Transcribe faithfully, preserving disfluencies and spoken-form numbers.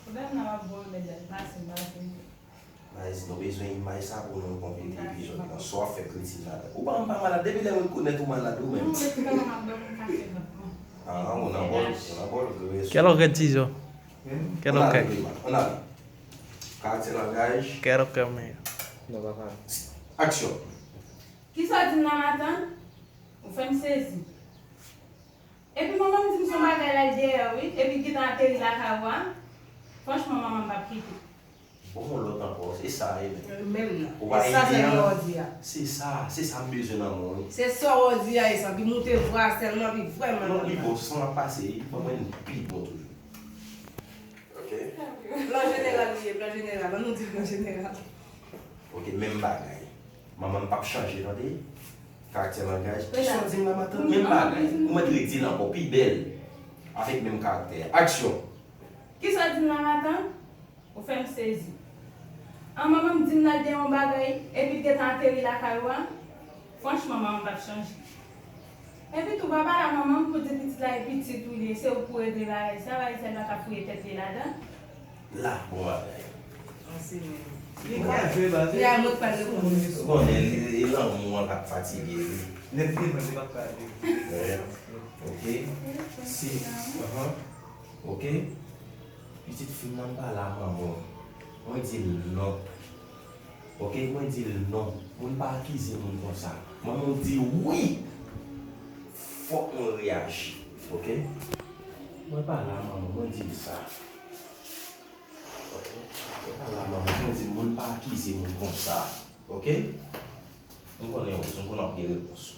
Pwoblèm nan w ap bon remèd la, li pase, m pa vle. Maes, nou bezwen imaj sa pou nou konplete epizòd lan. Sa w ap fè Critine ladan? Ou pa, m pa malad. Depi lè m rekonèt ou malad ou menm. Non, depi lè m ap bwè, m kase vant mwen. Ah, ou nan bòl, ou nan bòl, gre. Qué es lo que, Tizo? Qué es lo que? Ann ale. Karaktè langaj. Qué es lo que, amigo? Non, papa. Aksyon. Kisa w di m la, matant? Ou fè m sezi. Epi manman m di m se yon bagay l al dèyè w, wi, epi l gentan ateri lakay ou a. Franchman, manman m p ap kite. Bon, yon lòt ankò, se sa, e menm. Menm nan. Ou pa ede a. Se sa w di a. Se sa, se sa m bezwen nan men w, wi. Se sa w di a, e sa, pi moute vwa sèlman, pi vrèman. Non, li bon, san ap pase, li ban mwen pi bon toujou. Ok. Plan jeneral li ye, plan jeneral. Ann nou di plan jeneral. Ok, menm bagay. Manman m p ap chanje, tande? Karaktè langaj. Kisa w di m la, matant? Menm bagay. Ou mèt redi l ankò, pi bèl. Avèk menm karaktè a. Aksyon. Kisa w di m la, matant? Ou fè m sezi. An, manman m di m l al dèyè yon bagay, epi l gentan ateri lakay ou a. Franchman, manman m p ap chanje. Epi tou, pa pale a manman m pou di pitit la e pitit ou li ye, se ou k pou regle bagay sa, bagay sa li pa ka fouye tèt li ladan. La, bon bagay. An, se menm. Li kraze, baz. Li a mwen k pral reponn. Ou konnen, e, e lanmou an k ap fatige li. Nèg te mwen, li p ap pale. Wè. Ok. Si. Anhan. Ok. Pitit fi m nan, m pale a manman w. Mwen di l non. Ok, mwen di l non. Moun pa akize moun konsa. Manman w di wi. Fòk mwen reyaji. Ok? Mwen pale a manman, mwen di l sa. Ok? Mwen pale a manman, mwen di l moun pa akize moun konsa. Ok? M konnen w, m konnen w ap gen repons.